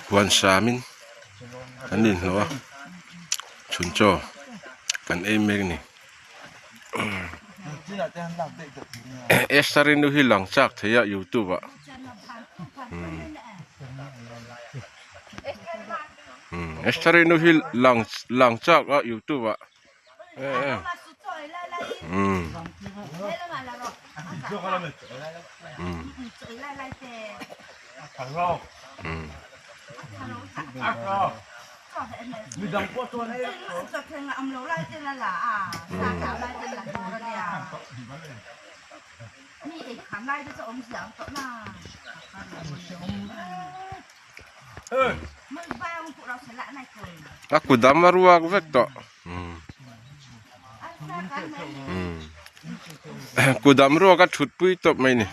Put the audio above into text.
Huan samin an inhlawh a chhun chaw kan ei mek a ni. Esther-i nu hi lang chak thei a youtube ah Esther-i nu hi lang lang chak a youtube ah. A kudam a ruak vek tawh. Kudam ruak a thut pui tawp mai ni.